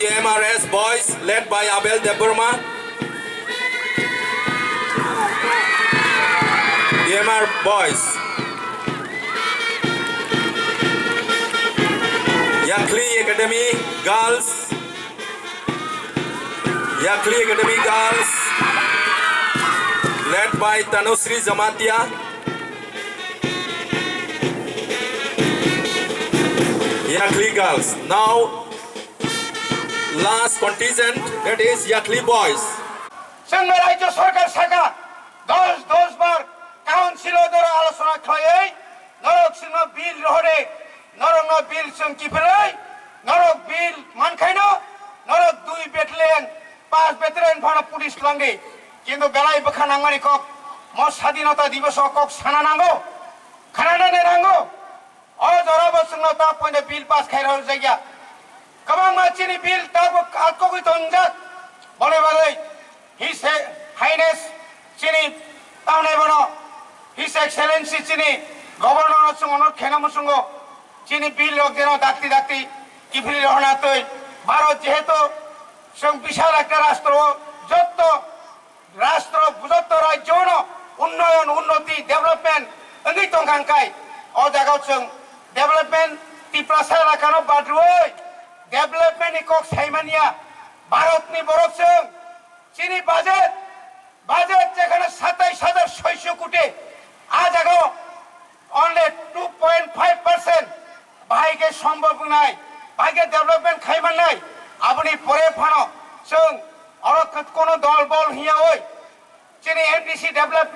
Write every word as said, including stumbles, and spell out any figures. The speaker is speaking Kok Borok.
T M R S boys led by Abel Debbarma. T M R boys. Yakhli Academy girls. Yakhli Academy girls led by Tanusri Jamatia. Yakhli girls. Now last contingent, that is Yakhli boys. Chwngno Rajya Sarkar saka dos dos bar council o doro alochona khlaiwi norok chwngno bill rohorwi, norokno bill chwng kiphilwi, norok bill mankhaino, norok dui battalion, pas battalion phano police langdi. Kintu belai bwkha nangmani kok, mo Sadinota Diboso kok sana nango, khanana nango. O jorabo chwngno ta poino bill pass khai rwjakya. Kwbangma chini bill tabuk atkogwi tongjak. Boni bagwi His Highness chini tamni bono, His Excellency chini Governor no chwng onot khaina muchungo chini bill rok jeno dakti dakti kiphilwi rohorna twi. Bharat jehetu chwng bishal ekta rastro o jotto rastro bujotto rajyono unnoyon, unnoti, development wngwi tongkha hwnkhe o jagao chwng development Tiprasa elakano badrwi development ni kok saimanya. Bharat ni borok chwng chini budget, budget jekhane satais hajar soiso koti, a jagao only two point five percent bahai khe sombhob wngnai, bahai khe development khai mannai. Aboni pore phano chwng oro kono dol bol hiyawi chini M D C development